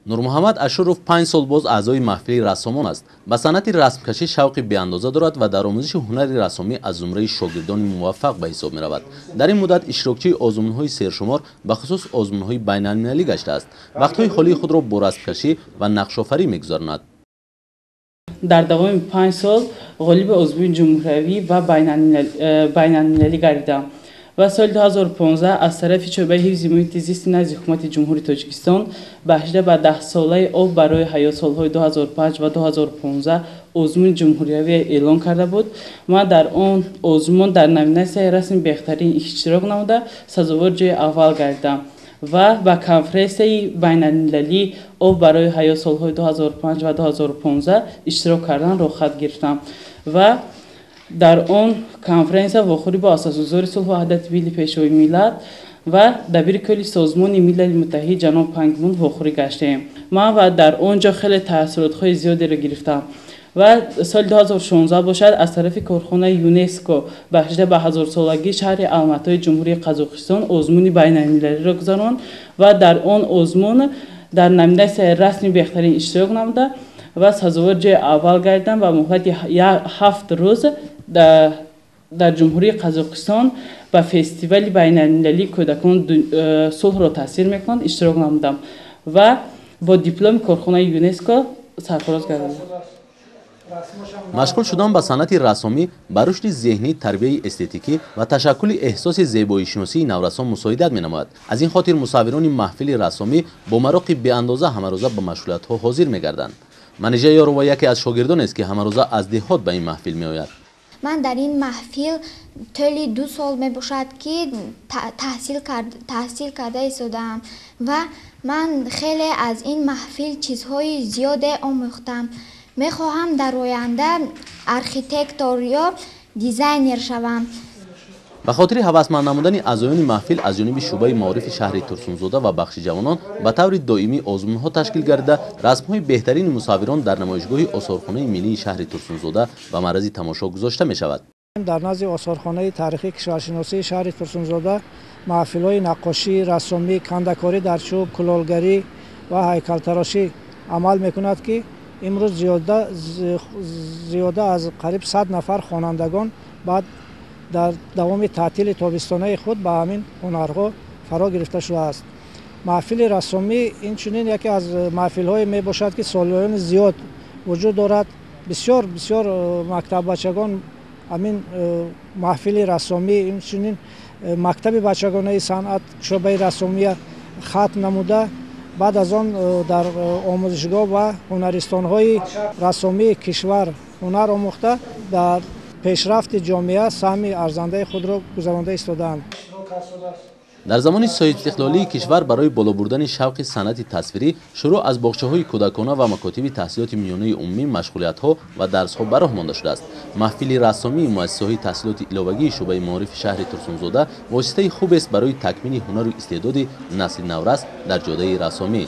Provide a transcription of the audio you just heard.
Нурмуҳаммад Ашуров 5 сол боз аъзои маҳфили рассомон аст. Ба санъати расмкашӣ шавқи беандоза дорад ва дар омӯзиши ҳунари рассомӣ аз зумраи шогирдони муваффақ ба ҳисоб меравад. Дар ин муддат иштирокчии озмунҳои сершумор, бахусус озмунҳои байналмилалӣ гаштааст. Вақтҳои холии худро бо расмкашӣ ва нақшофарӣ мегузаронад. Дар давоми 5 сол ғолиби озмуни ҷумҳуриявӣ ва байналмилалӣ гардидам. Ва соли 2015 аз тарафи шӯъбаи ҳифзи муҳити зисти назди ҳукумати Ҷумҳурии Тоҷикистон бахшида ба 10-солаи об барои ҳаёт солҳои 2005 ва 2015 озмуни ҷумҳуриявӣ эълон карда буд. Ман дар он озмун дар номинатсияи расми беҳтарин иштирок намуда сазовор ҷои аввал гардидам ва ба конференсияи байналмилалии об барои ҳаёт солҳои 2005 ва 2015 иштирок кардан роҳхат гирифтам ва дар он конференсия вохӯрӣ бо асосгузори сулҳу ваҳдати милли, Пешвои миллат ва дабири кулли Созмони Милали Муттаҳид ҷаноб Пан Ги Мун вохӯрӣ гаштем. Ман ва дар он ҷо хеле таассуротҳои зиёдеро гирифтам. Ва соли 2016 бошад, аз тарафи корхонаи ЮНЕСКО бахшида ба ҳазорсолагии шаҳри Алматои Ҷумҳурии Қазоқистон озмуни байналмилалиро гузаронд ва дар он озмун дар номинатсияи расми беҳтарин иштирок намуда ва сазовор ҷои аввал гардидам ва муҳлати 7 рӯз дар Ҷумҳурии Қазоқистон ба фестивали байналмилалии кӯдакон сулҳро таъсир мекунанд иштирок намудам ва бо дипломи корхонаи ЮНЕСКО сарфароз гардидам. Машғул шудан ба санъати рассомӣ ба рушди зеҳнӣ, тарбияи эстетикӣ ва ташаккули эҳсоси зебоишиносии наврасон мусоидат менамояд. Аз ин хотир мусаввирони маҳфили рассомӣ бо мароқи беандоза ҳамарӯза ба машғулиятҳо ҳозир мегарданд. Манижа Ёрова яке аз шогирдонест, ки ҳамарӯза аз деҳот ба ин маҳфил меояд. Ман дар ин маҳфил тӯли 2 сол мебошад, ки таҳсил карда истодаам ва ман хеле аз ин маҳфил чизҳои зиёде омӯхтам. Мехоҳам дар оянда архитектор ё дизайнер шавам. Ба хотири ҳавасманд намудани аъзоёни маҳфил аз ҷониби шӯъбаи маорифи шаҳри Турсунзода ва бахши ҷавонон ба таври доимӣ озмунҳо ташкил гардида, расмҳои беҳтарини мусаввирон дар намоишгоҳи осорхонаи миллии шаҳри Турсунзода ба маррази тамошо гузошта мешавад. Дар назди осорхонаи таърихии кишваршиносии шаҳри Турсунзода маҳфилҳои наққошӣ, рассомӣ, кандакорӣ дар чӯб, кулолгарӣ ва ҳайкалтарошӣ амал мекунад, ки имрӯз зиёда аз қариб 100 нафар хонандагон баъд дар давоми таътили тобистонаи худ ба ҳамин ҳунарҳо фаро гирифта шудааст. Маҳфили рассомӣ инчунин яке аз маҳфилҳое мебошад, ки солиёни зиёд вуҷуд дорад. Бисёр бисёр мактаббачагон ҳамин маҳфили рассомӣ, инчунин мактаби бачагонаи санъат шӯъбаи рассомия хатм намуда, баъд аз он дар омӯзишгоҳ ва ҳунаристонҳои рассомии кишвар ҳунар омӯхта, дар пешрафти ҷомеа саҳми арзандаи худро гузаронда истодаанд. Дар замони соҳибистиқлолии кишвар барои боло бурдани шавқи санъати тасвирӣ шурӯъ аз боғчаҳои кӯдакона ва макотиби таҳсилоти миёнаи умумӣ машғулиятҳо ва дарсҳо ба роҳ монда шудааст. Маҳфили рассомии муассисаҳои таҳсилоти иловагии шӯъбаи маорифи шаҳри Турсунзода воситаи хубест барои такмили ҳунару истеъдоди насли наврас дар ҷодаи рассомӣ.